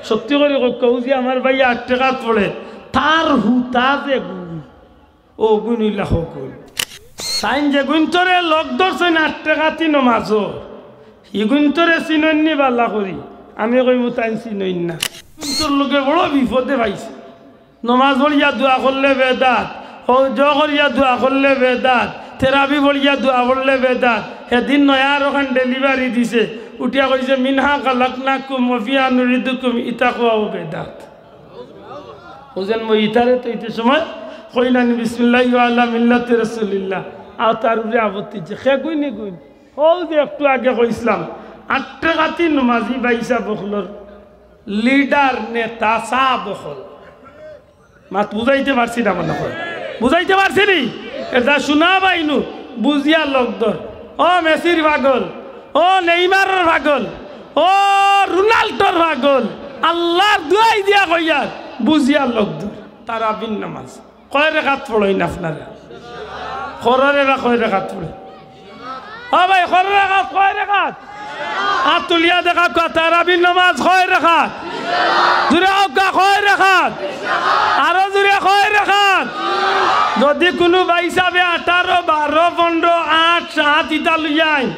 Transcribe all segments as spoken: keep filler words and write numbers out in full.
সত্যি করি কউক্কা, অউ যে আমার ভাইয়ে আট রেকাত পড়ে, তার হুতা যেগুইন, অগুইন অইলা হকল। তাইন যেগুইন্তরে লগ ধরছইন আট রেকাতি নমাজো, হিগুইন্তরে চিনইননি ভালা করি? আমি কইমু তাইন চিনইন না। হিগুইন্তর লগে বড় বিপদে পাইছে। নমাজ পড়িয়া দোয়া করলে বেদাত, হজ করিয়া দোয়া করলে বেদাত, তেরাবি পড়িয়া দোয়া করলে বেদাত। হেদিন নয়া আরোখান delivery দিছে, উঠিয়া কইছে, "মিনহা খালাকনাকুম ওয়া ফিহা নুঈদুকুম", ইতা কওয়াও বেদাত। বুঝেন, মই ইতারে তো ইতে সময় কইলানি বিসমিল্লাহি ওয়া আলা মিল্লাতি রাসূলিল্লাহ। আর তার উপরে আপত্তি যে, "হে গুইনি গুইন।" অউ যে একটু আগে কইছলাম, আট রেকাতি নমাজি ভাইসাব অকলর leader, নেতা, সাব অকল। মাত বুঝাইতে পারছি না মনে হয়। বুঝাইতে পারছি নি? এটা শোনা বাইনু, বুঝিয়া লগ ধর। ও মেসির পাগল, ও নেইমারর পাগল, ও রোনাল্ডোর পাগল, আল্লার দুয়াই দিয়া কইয়ার, বুঝিয়া লগ ধর। তারাবির নমাজ। কয় রেকাত পড়ইন আপনারা? কররে বা কয় রেকাত পড়ইন? ও ভাই, কররে রেকাত, কয় রেকাত? আত তুলিয়া দেখাউক্কা, তারাবির নমাজ কয় রেকাত? জুরে কউক্কা, কয় রেকাত? আরো জুরে, কয় রেকাত? যদি কুনু ভাইসাবে আঠারো, বারো, পনরো, আট, সাত ইতা লইয়া আইন,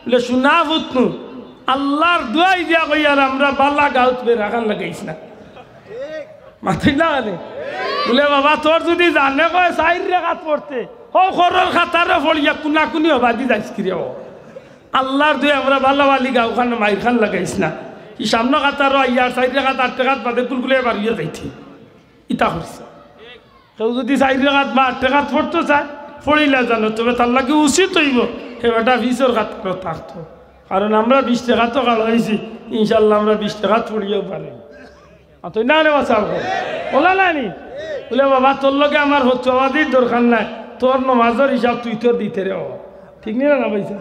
বলে, "শোনা ফুতনু, আল্লার দুয়াই দিয়া কইয়ার আমরা বালা গাউত বেড়াখান লাগাইছ না।" মাতইন না কেনে? বলে, "বাবা, তোর যদি জানে কয় চাইর রেকাত পড়তে, অউ করর খাতারে পড়িয়া কুনাকুনি হবাদি যাইস কিরে ও? আল্লার দুয়াই আমরা বালা বালি গাউখান মাইরখান লাগাইছ না। ই সামনো খাতারো আইয়ার চাইর রেকাত আট রেকাত বাদে গুলগুলে বারইয়া যাইতে।" ইতা করছে। কেউ যদি চাইর রেকাত বা আট রেকাত পড়তো চায়, পড়িলা জানো, তবে তার লাগি উচিত অইবো, হে বেটা পিছর খাতারো থাকতো। কারণ আমরা বিশ রেকাত তো খাড়া অইছি, ইনশাআল্লাহ আমরা বিশ রেকাত পড়িয়াও পারি। আর তুই না রে বাসা, বলা নানি? বলে, "বাবা, তোর লগে আমার ফতুয়াবাজির দরকার নাই, তোর নমাজর হিসাব তুই তোর দিতে রে বাবা।" ঠিক নি না, না ভাইসাব?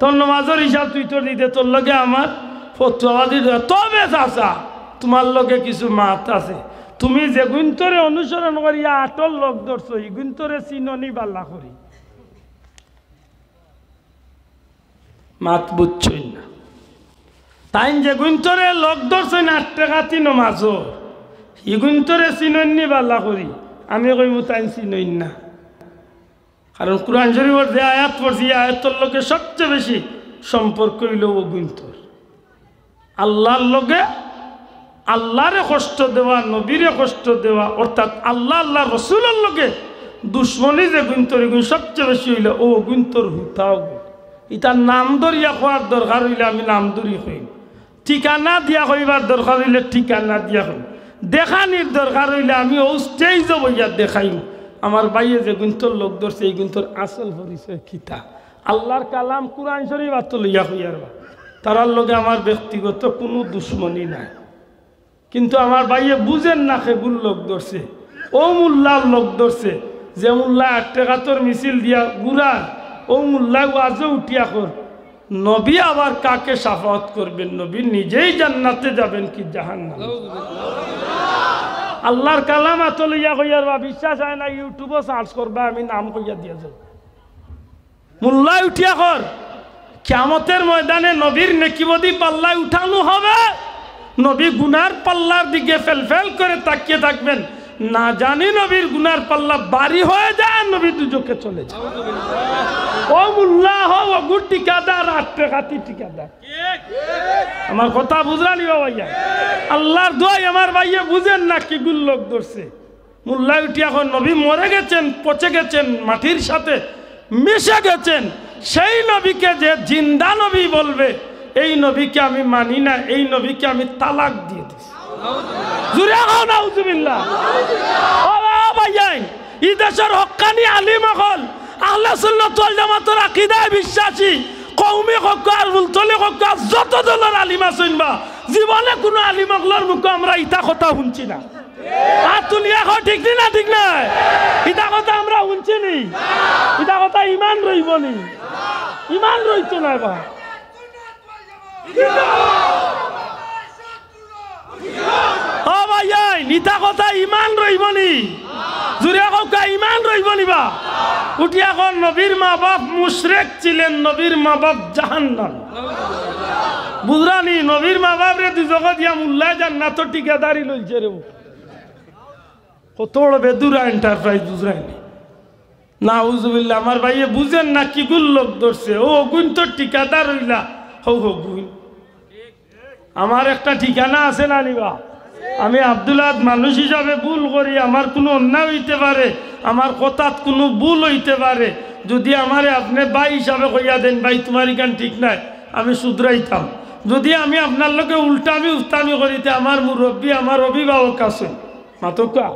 তোর নমাজর হিসাব তুই তোর দিতে, তোর লগে আমার ফতুয়াবাজির দরকার। তবে চাচা, তুমার লগে কিছু মাত আছে। তুমি যেগুইন্তরে অনুসরণ করিয়া আটর লগ ধরছো, হিগুইন্তরে চিননি বালা করি। মাত বুঝছইন না। তাইন যেগুইন্তরে লগ ধরছইন আট রেকাতি নমাজো, হিগুইন্তরে চিনইননি বালা করি? আমি কইমু তাইন চিনইন না। কারণ কুরআন শরীফর যে আয়াত পড়ছি, ই আয়াতর লগে সবচেয়ে বেশি সম্পর্ক অইলো অগুইন্তর। আল্লার লগে, আল্লারে কষ্ট দেওয়া, নবীরে কষ্ট দেওয়া, অর্থাৎ আল্লা, আল্লার রসুলর লগে দুশমনি যেগুইন্তর, ইগুইন সবচেয়ে বেশি অইলো অগুইন্তর হুতা অগুইন। ইতার নাম ধরিয়া কওয়ার দরকার অইলে আমি নাম ধরি কইমু, ঠিকানা দিয়া কইবার দরকার অইলে ঠিকানা দিয়া কইমু, দেখানির দরকার অইলে আমি অউ stage-ও বইয়া দেখাইমু। আমার ভাইয়ে যেগুইন্তর লগ ধরছে, ইগুইন্তর আসল পরিচয় কিতা? আল্লার কালাম কুরআন শরীফ আতো লইয়া কইয়ার বা। তারার লগে আমার ব্যক্তিগত কুনু দুশমনি নাই। কিন্তু আমার ভাইয়ে বুঝের না, কেগুর লগ ধরছে। অউ মোল্লার লগ ধরছে, যে মোল্লায় আট রেকাতর মিছিল দিয়া ঘুরার, অউ মোল্লায় ওয়াজো উঠিয়া কর, "নবী আবার কাকে শাফাআত করবেন? নবী নিজেই জান্নাতে যাবেন কি জাহান্নামে?" আল্লার কালাম আতো লইয়া কইয়ার বা, বিশ্বাস অয় না, YouTube-ও search করবা, আমি নাম কইয়া দিয়া যাই। মোল্লায় উঠিয়া কর, কিয়ামতের ময়দানে নবীর নেকিবদি পাল্লায় উঠানো হবে, নবী গুনার পাল্লার দিকে ফেলফেল করে তাকিয়ে থাকবেন, না জানি নবীর গুনার পাল্লা ভারী হয়ে যায় আর নবী দুজকে চলে যায়। অউ মোল্লা অউ অগুর ঠিকাদার, আট রেকাতি ঠিকাদার। আমার কথা বুঝরা নি বা ভাইয়া? আল্লার দোয়াই আমার ভাইয়ে বুঝের না কিগুর লগ ধরছে। মোল্লায় উঠিয়া কর, "নবী মরে গেছেন, পচে গেছেন, মাটির সাথে মিশে গেছেন। সেই নবীকে যে জিন্দা নবী বলবে, এই নবীকে আমি মানি না, এই নবীকে আমি তালাক দিয়ে দিছি।" জুরে কও নাউজুবিল্লাহ। ও ভাইয়াইন, ই দেশর হক্কানি আলিম অকল, আহলে সুন্নাত ওয়াল জামাতর আকিদায় বিশ্বাসী, কওমি কউক্কা আর ফুলতলি কউক্কা, যত দলর আলিম আছইন বা, জীবনে কুনু আলিম অকলর মুখো আমরা ইতা কথা হুনছি না। আত তুলিয়া কও, ঠিক নি না, ঠিক নায়? ইতা কথা আমরা হুনছি নি? ইতা কথা ইমান রইবো নি? ইমান রইতো নায় বা। ও ভাইয়াইন, ইতা কথা ইমান রইবো নি? জুরে কউক্কা, ইমান রইবো নি বা? উঠিয়া কর, নবীর মা বাপ মুশরিক ছিলেন, নবীর মা বাপ জাহান্নাম। বুঝরানি, নবীর মা বাপরে দুজখো দিয়া মুল্লায় জান্নাতর ঠিকাদারি লইছে রে। কত বড় বেদুরা এন্টারপ্রাইজ বুঝরানি। নাউজুবিল্লাহ, আমার ভাইয়ে বুঝের না কিগুন লোক ধরছে। ও অগুইন তো ঠিকাদার অইলা, হউ হগুইন। আমার একটা ঠিকানা আছে না নি বা? আমি আব্দুল আহাদ মানুষ হিসাবে ভুল করি, আমার কুনু অন্যায় অইতে পারে, আমার কথাত কুনু ভুল অইতে পারে। যুদি আমারে আপনে ভাই হিসাবে কইয়া দেইন, "ভাই, তুমার ইখান ঠিক নায়", আমি শুধরাইতাম। যুদি আমি আপনার লগে উল্টামি উস্তামি করি, তে আমার মুরব্বি, আমার অভিভাবক আছইন, মাতউক্কা।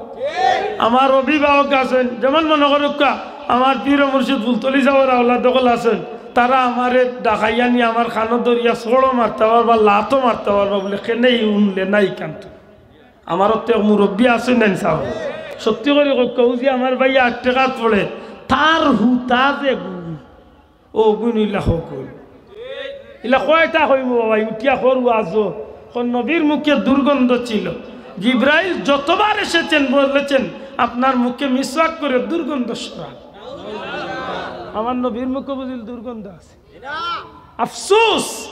আমার অভিভাবক আছইন, যেমন মনো করউক্কা, আমার পীর ও মুর্শিদ ফুলতলি সাবর আওলাদ অকল আছইন, তারা আমারে ডাকাইয়া নি আমার কানো ধরিয়া চড়ও মারতা পারবা, লাতও মারতা পারবা, বুলে, "কেনে ই হুনলে না ইখান তো?" আমার অত এক মুরব্বি আছইন না নি সাব? সত্যি করি কউক্কা, অউ যে আমার ভাইয়ে আট রেকাত পড়ে, তার হুতা যে গুণ, অগুইন অইলা হগুইন। ইলা কয়টা কইমু বাবা, উঠিয়া কর ওয়াজও। কর নবীর মুখে দুর্গন্ধ ছিল। জিব্রাইল যতবার এসেছেন বলেছেন, "আপনার মুখে মিসওয়াক করে দুর্গন্ধ সরান।" আমার নবীর মুখে বুঝিল দুর্গন্ধ আছে। আফসোস,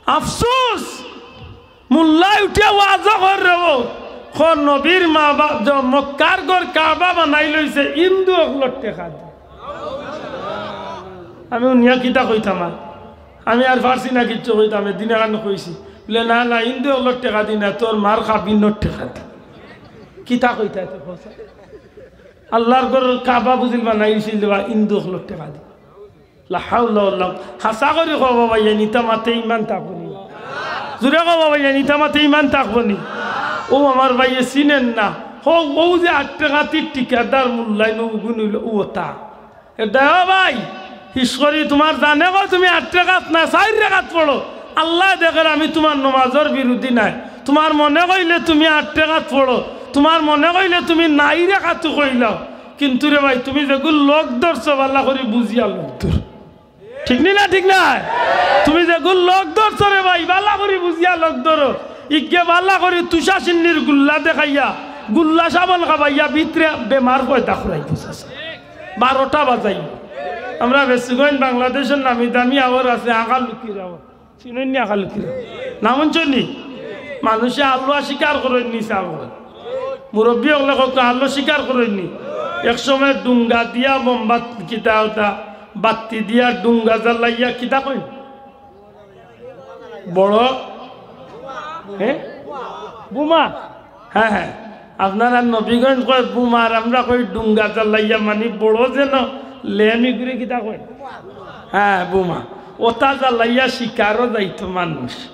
আফসোস। মুল্লায় উঠিয়া ওয়াজও কর রে ও। কর নবীর মা বাপ য-, মক্কার ঘর কাবা বানাইল অইছে হিন্দু অকলর টেকা দি। আমি হুনিয়া কিতা কইতাম আর? আমি আর পারছি না কিচ্ছু কইতাম, এদিন এখান কইছি। বুলে, "না, না, হিন্দু অকলর টেকা দি না, তোর মার কাবিনর টেকা দি।" কিতা কইতা এত কথা? আল্লার ঘর কাবা বুঝিল বানাইছিল বা হিন্দু অকলর টেকা দি। লা হাওলা ওয়ালা। হাছা করি কও বাবা, ইয়া নিতা মাতে ইমান থাকবো নি? জুরে কও বাবা, ইয়া নিতা মাতে ইমান থাকবো নি? ও আমার ভাইয়ে চিনইন না। হউ, অউ যে আট রেকাতির ঠিকাদার মুল্লায় নবীগুন অইল, অউ অতা। এ দেও ভাই, হিস করি তুমার জানে কয় তুমি আট রেকাত না, চাইর রেকাত পড়ো। আল্লায় দেখের আমি তুমার নমাজর বিরুধী নায়। তুমার মনে কইলে তুমি আট রেকাত পড়ো, তুমার মনে কইলে তুমি নাই রেকাতু কইলাও। কিন্তু রে ভাই, তুমি যেগুন লগ ধরছো বালা করি বুঝিয়া লগ ধরো। ঠিক নি না? ঠিক নায়? তুমি যেগুন লগ ধরছো রে ভাই, বালা করি বুঝিয়া লগ ধরো। ইগে বালা করি তুষার সিন্নির গুল্লা দেখাইয়া, গুল্লা সাবান খাবাইয়া ভিতরে বেমার পয়দা করাই বুঝাছে। বারোটা বাজাই। আমরা বেশিগণ বাংলাদেশর নামি দামি আওয়ার আছে, আঁকা লুকির আওয়ার। চিনইন নি আঁকা লুকির? নাম হুনছইন নি? মানুষে আল্লুয়া শিকার করইন নি, সাব। মুরব্বি অকলে কত আল্লু শিকার করইন নি। এক সময় ডুঙ্গা দিয়া মোমবাত কিতা অতা, বাত্তি দিয়া ডুঙ্গা জ্বালাইয়া কিতা কইন? বড়, হ্যাঁ? বুমা। হ্যাঁ, হ্যাঁ। আপনারা নবীগঞ্জ কয় বুমা, আর আমরা কই ডুঙ্গা জ্বালাইয়া, মানি বড় যেন লেমি ঘুরে কিতা কয়? হ্যাঁ, বুমা। অতা জ্বালাইয়া শিকারও যাইতো মানুষ।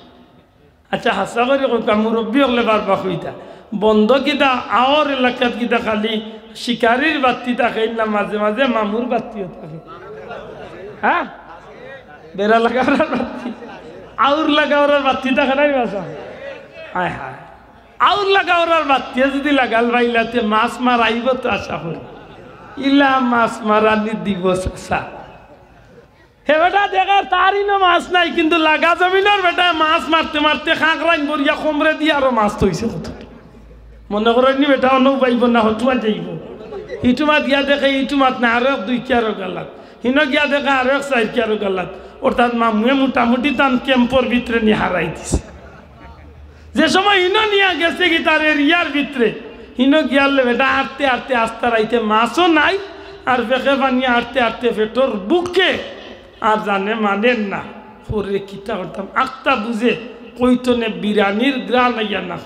আচ্ছা, হাছা করি কউক্কা, মুরব্বি অকলে বারবার কইতা। বন্দ কিতা, আওর এলাকাত কিতা খালি শিকারির বাত্তি থাকে না, মাঝে মাঝে মামুর বাত্তিও থাকে। হ্যাঁ? বেড়া লাগাওরার বাত্তি, আউর লাগাওরার বাত্তি থাকে না নি বাসা? হায় হায়, আউর লাগাওরার বাত্তিয়ে যুদি লাগাল পাইলা তে মাছ মারাইবো তো আশা করি। ইলা মাছ মারানি দিবো চাচা। হে বেটা দেখের তার ইনো মাছ নাই, কিন্তু লাগা জমিনর বেটায় মাছ মারতে মারতে কাঁকড়াইন ভরিয়া কোমরে দিয়া আরো মাছ থইছে কত। মনো করইন নি বেটা অনো উবাইবো না, হটুয়া যাইবো। ইটুমাত গিয়া দেখে, ইটুমাত না, আরো এক দুই কিয়ারো গালাত। হিনো গিয়া দেখে আরো এক চাইর কিয়ারো গালাত। অর্থাৎ মামুয়ে মোটামুটি তান ক্যাম্পর ভিতরে নি হারাই দিছে। যে সময় হিনো নিয়া গেছে কি তার এরিয়ার ভিতরে, হিনো গিয়ালে বেটা আটতে আটতে আস্তা রাইতে মাছও নাই, আর ফেকে পানি আটতে আটতে পেটর ভুকে আর জানে মানের না। পরে কিতা করতাম, আখতা বুঝে কইতো নে বিরানির ঘ্রাণ আইয়া না।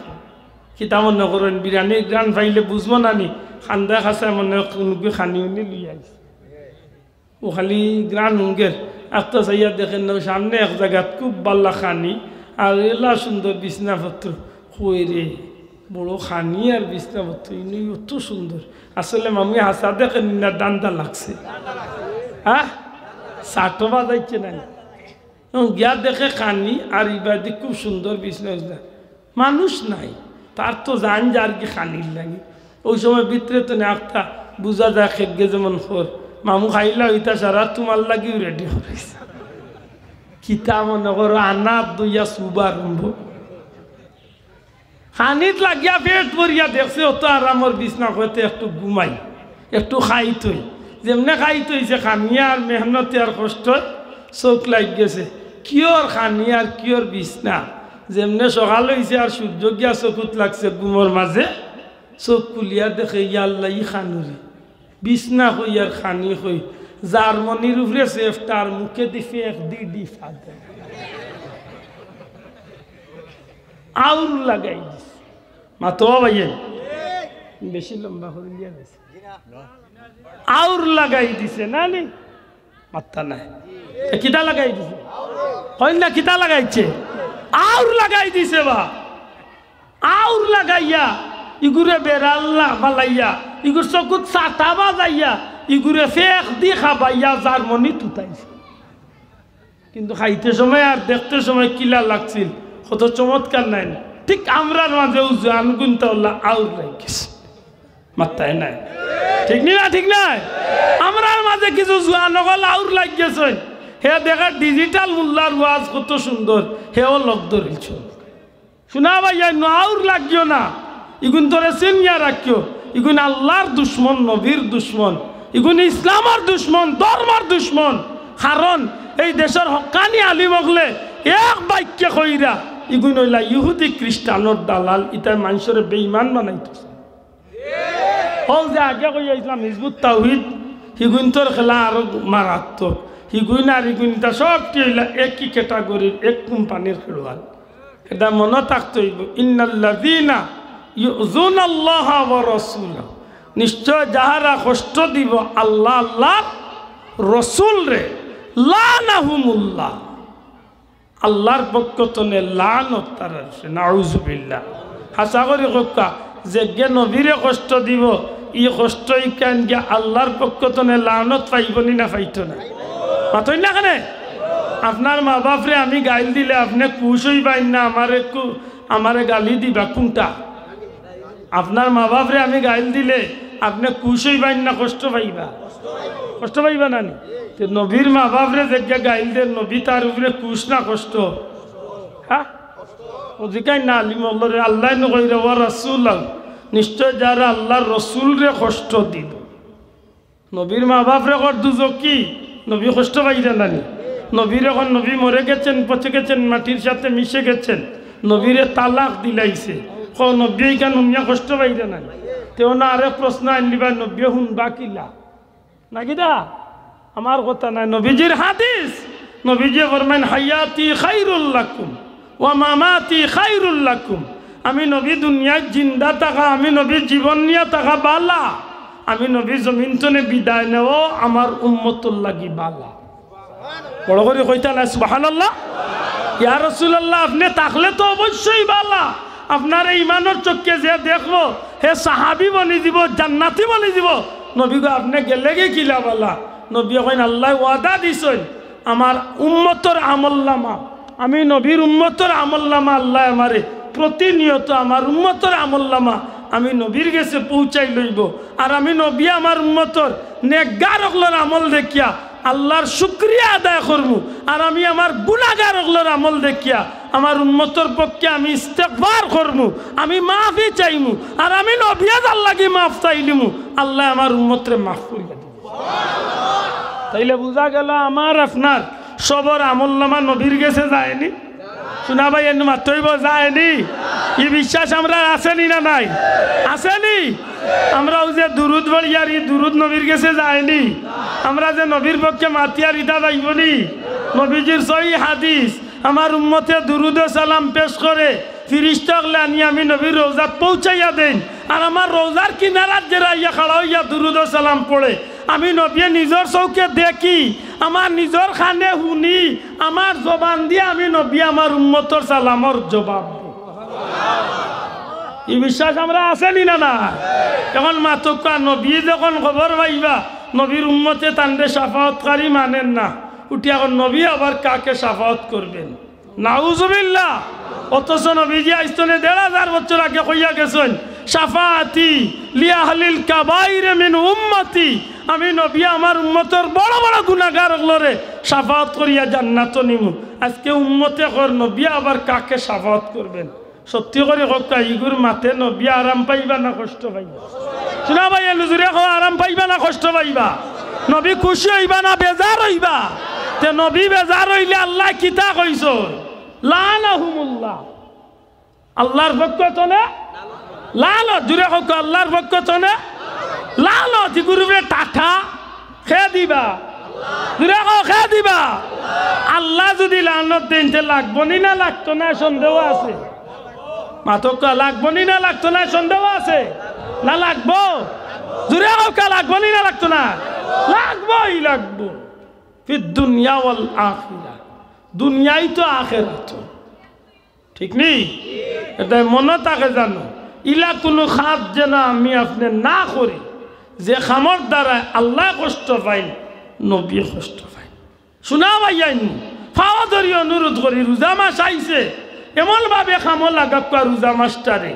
কিতা মনো করইন, বিরানির ঘ্রাণ পাইলে বুঝবো না নি? কান্দায় কাছায় মনো অয় কুনুগি খানি উনি লইয়া আইছে। ও খালি ঘ্রাণ হুনগের, আখতা চাইয়া দেখের না, সামনে এক জাগাত খুব বালা খানি, আর এলা সুন্দর বিছনাপত্র। কই রে, বড় খানি আর বিছনাপত্র, ইনো অত সুন্দর। আসলে মামুয়ে হাছা দেখের নি না, ধান্দা লাগছে। হ্যাঁ, চাটো বাজাইছে না। এবং গিয়া দেখে খানি, আর ইবাদি খুব সুন্দর বিছনা উছনা। মানুষ নাই, তার তো জান যারগি খানির লাগি। অউ সময় ভিতরে তো নে আখতা বুঝা যায়, খেগে যেমন খর। মামু খাইলা অইতা সারা তুমার লাগিও রেডি করিছে। কিতা মনো করো, আনাত দইয়া সুবা আরম্ভ। খানিত লাগিয়া পেট ভরিয়া দেখছে, অত আরামর বিছনা, কইতে একটু ঘুমাই, একটু খাইতই। যেমনে খাইতই যে খানিয়ে আর মেহনতে আর কষ্টয় চউখ লাগি গেছে। কিয়র খানি আর কিয়র বিছনা? যেমনে সকাল অইছে আর সূর্য গিয়া চকুত লাগছে ঘুমর মাঝে, চোখ খুলিয়া দেখে, ইয়া আল্লাহ, ই খানুরে। বিছনা কই আর খানি কই, জার্মানির উপরে সেফটার মুখে দি ফেক দি দি ফাদে। আউর লাগাই দিছে। মাতো ভাইয়ে, বেশি লম্বা করি দিয়া গেছে। আউর লাগাই দিছে না নি? মাত্তা নাই। এ কিতা লাগাই দিছে? কইন না, কিতা লাগাইছে? আউর লাগাই দিছে বা। আউর লাগাইয়া, ইগুরে বেড়াল্লা ফালাইয়া, ইগুর চকুত ছাতা বাজাইয়া, ইগুরে ফেক দি খাবাইয়া জার্মানি তুতাইছে। কিন্তু খাইতে সময় আর দেখতে সময় কিলা লাগছিল, কত চমৎকার নায় নি? ঠিক আমরার মাঝে অউ জোয়ান গুনতা অলা আউর লাগিছে। মাত্তায় নাই। ঠিক নি না? ঠিক নায়? আমরার মাঝে কিছু জোয়ান অকল আউর লাগিগেছইন। হে দেখে ডিজিটাল মোল্লার ওয়াজ কত সুন্দর, হেও লগ ধরিলছইন। শুনা ভাইয়াইন, আউর লাগিও না। ইগুইনতরে চিনিয়া রাখিও। ইগুইন আল্লার দুশমন, নবীর দুশমন। ইগুইন ইসলামর দুশমন, ধর্মর দুশমন। কারণ এই দেশর হক্কানি আলিম অকলে এক বাক্যে কইরা, ইগুইন অইলা ইহুদি খ্রিস্টানর দালাল, ইতায় মানষরে বেঈমান বানাইতো চায়। অউ যে আগে কইয়া ইসলাম হিজবুত তাওহীদ, হিগুইনতর খেলা আরো মারাত্মক। হিগুইন আর ইগুইন ইতা সবটি অইলা একই ক্যাটাগরির, এক কোম্পানির খেলোয়াড়। এটা মনো থাকতে অইবো, ইন্নাল্লাযীনা ইউযুনাল্লাহা ওয়া রাসূলাহু, নিশ্চয় যাহারা কষ্ট দিবো আল্লাহ, আল্লার রসুলরে, লানাহুমুল্লাহ, আল্লার পক্ষ তনে লানত তারার উপরে, নাউজুবিল্লাহ। হাছা করি কউক্কা, যেগিয়ে নবীরে কষ্ট দিবো, ই কষ্ট ইখান গিয়া আল্লার পক্ষ তনে লানত পাইবো নি না পাইতো না? মাতইন না কেনে? আপনার মা-বাফরে আমি গাইল দিলে আপনে খুশ অইবাইন না আমারে কু-, আমারে গালি দিবা কুনটা? আপনার মা-বাফরে আমি গাইল দিলে আপনে খুশ অইবাইন না কষ্ট পাইবা? কষ্ট পাইবা না নি? তে নবীর মা-বাফরে যেগিয়ে গাইল দের, নবী তার উপরে খুশ না কষ্ট? হ্যাঁ? অউ জিকাইন না আলিম অকলরে, আল্লায় নু কইরা, "ওয়া রাসূলাহু", নিশ্চয় যারা আল্লার রসুলরে কষ্ট দিবো। নবীর মা-বাফরে কর দুজকি, নবী কষ্ট পাইরা না নি? নবীর অখন নবী মরে গেছেন, পচে গেছেন, মাটির সাথে মিশে গেছেন, নবীরে তালাক দিলাইছে। কও নবীয়ে ইখান হুনিয়া কষ্ট পাইরা না নি? তে অনো আরেক প্রশ্ন আইন দিবা, নবীয়ে হুনবা কিলা? নাকি দা? আমার কথা নায়, নবীজির হাদিস। নবীজিয়ে ফরমাইন, "হায়াতি খায়রুল লাকুম ওয়া মামাতি খায়রুল লাকুম।" আমি নবী দুনিয়াত জিন্দা থাকা, আমি নবী জীবন নিয়া থাকা বালা, আমি নবী জমিন তনে বিদায় নেওয়া আমার উম্মতর লাগি বালা। বড় করি কইতা না সুবহানাল্লাহ? ইয়া রাসূলুল্লাহ, আপনে থাকলে তো অবশ্যই বালা। আপনারে ইমানর চক্ষে যে দেখবো, হে সাহাবী বনি যিবো, জান্নাতি বনি যিবো। নবী গো, আপনে গেলেগি কিলা বালা? নবীয়ে কইন, আল্লায় ওয়াদা দিছইন, আমার উম্মতর আমলনামা, আমি নবীর উম্মতর আমলনামা আল্লায় আমারে প্রতিনিয়ত আমার উম্মতর আমলনামা আমি নবীর গেছে পৌঁছাই লইবো। আর আমি নবী আমার উম্মতর নেকগার অকলর আমল দেখিয়া আল্লার শুকরিয়া আদায় করমু, আর আমি আমার গুনাগার অকলর আমল দেখিয়া আমার উম্মতর পক্ষে আমি ইস্তেগফার করমু, আমি মাফি চাইমু, আর আমি নবিয়ে যার লাগি মাফ চাইলিমু, আল্লায় আমার উম্মতরে মাফ করিয়া দিবো। তাইলে বুঝা গেল আমার আপনার সবর আমলনামা নবীর গেছে যায়নি? শুনা ভাই, এমনি মাততে অইবো, যায়নি? ই বিশ্বাস আমরার আছেনি না নাই? আছেনি? আমরা অউ যে দুরুদ পড়িয়ার, ই দুরুদ নবীর গেছে যায়নি? আমরা যে নবীর পক্ষে মাতিয়ার, ইতা যাইবোনি? নবীজির সহি হাদিস, আমার উম্মতে দুরুদ ও সালাম পেশ করে, ফিরিস্তা অকলে আনি আমি নবীর রওজাত পৌঁছাইয়া দেইন। আর আমার রওজার কিনারাত যেরা আইয়া খাড়া অইয়া দুরুদ ও সালাম পড়ে, আমি নবিয়ে নিজর চউখে দেখি, আমার নিজর কানে হুনি, আমার জবান দিয়া আমি নবিয়ে আমার উম্মতর সালামর জবাব দেই। ই বিশ্বাস আমরার আছেনি না নাই? অখন মাতউক্কা, নবী যখন খবর পাইবা নবীর উম্মতে তানরে শাফাআতকারী মানের না, উঠি অখন নবী আবার কাকে শাফাআত করবেন? নাউজুবিল্লাহ। অথচ নবীজি আইজ তনে দেড় হাজার বছর আগে কইয়া গেছইন, "শাফাআতি লি আহলিল কাবাইর মিন উম্মতি।" আমি নবী আমার উম্মতর বড় বড় গুনাগার অকলরে শাফাআত করিয়া জান্নাতো নিমু। আজকে উম্মতে কর, নবী আবার কাকে শাফাআত করবেন? সত্যি করি কউক্কা, ইগুর মাতে নবী আরাম পাইবা না কষ্ট পাইবা? শুনা ভাই, এ হুজুরে কও, আরাম পাইবা না কষ্ট পাইবা? নবী খুশি অইবা না বেজার অইবা? তে নবী বেজার অইলে আল্লায় কিতা কইছইন? লাআনাহুমুল্লাহ। আল্লার পক্ষ তনে লানত, জুরে কউক্কা, আল্লার পক্ষ তনে লানত। ইগুর উপরে টাটা কে দিবা? জুরে কও, কে দিবা? আল্লায় যুদি লানত দেইন, তে লাগবো নি না লাগতো না, সন্দেহ আছে? মাতউক্কা, লাগবো নি না লাগতো না, সন্দেহ আছে? না লাগবো? জুরে কউক্কা, লাগবো নি না লাগতো না? লাগবোই লাগবো। ফিদ দুনিয়া ওয়াল আখিরা, দুনিয়ায় তো আখেরাত। ঠিক নি? এটা মনো থাকে জানো, ইলা কুনু কাজ যেন আমি আপনে না করি, যে কামর দ্বারা আল্লায় কষ্ট পাইন, নবীয়ে কষ্ট পাইন। শুনা ভাইয়াইন, পাও ধরি অনুরোধ করি, রোজা মাস আইছে, এমন ভাবে কামো লাগাউক্কা রোজা মাসটারে,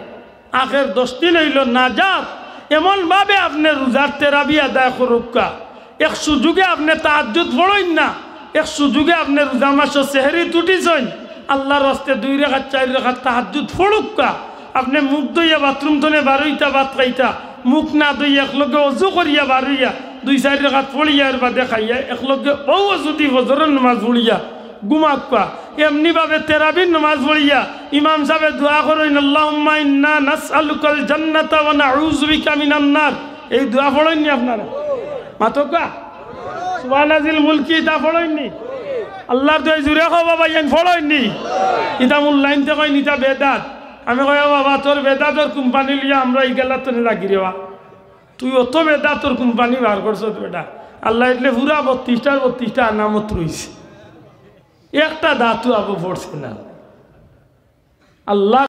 আখের দশ দিন অইলো নাজাত, এমন ভাবে আপনে রোজার তেরাবি আদায় করউক্কা। এক সুযোগে আপনে তাহাজ্জুদ পড়ইন না, এক সুযোগে আপনে রোজা মাসো সেহেরিত উঠিছইন, আল্লার ওয়াস্তে দুই রেকাত, চাইর রেকাত তাহাজ্জুদ পড়উক্কা। আপনে মুখ ধইয়া বাথরুম তনে বারইতা, ভাত খাইতা, মুখ না ধইয়া একলগে অজু করিয়া বারইয়া, দুই চাইর রেকাত পড়িয়া এর বাদে খাইয়া, একলগে অউ অজুদি ফজরর নমাজ পড়িয়া ঘুমাউক্কা। এমনি ভাবে তেরাবির নমাজ পড়িয়া ইমাম সাবে দোয়া করইন, "আল্লাহুম্মা ইন্না নাসআলুকাল জান্নাতা ওয়া নাউযু বিকা মিনান নার।" এই দোয়া পড়ইন নি আপনারা? মাতউক্কা। সুবহানাজিল মুলকি ইতা পড়ইন নি? আল্লার দোয়াই জুরে কও বাবা, ইয়ান পড়ইন নি? ইতা মূল্যায়ন তে কইন, ইতা বেদাত। আমি কই, "ও বাবা, তোর বেদাতর কোম্পানি লইয়া আমরা ইগালাত তনে লাগি রে বা। তুই অত বেদাতর কোম্পানি বার করছস বেটা।" আল্লায় ইটলে পুরা বত্রিশটার বত্রিশটা আনামত রইছে, একটা দাতু আবো পড়ছে না। আল্লাহ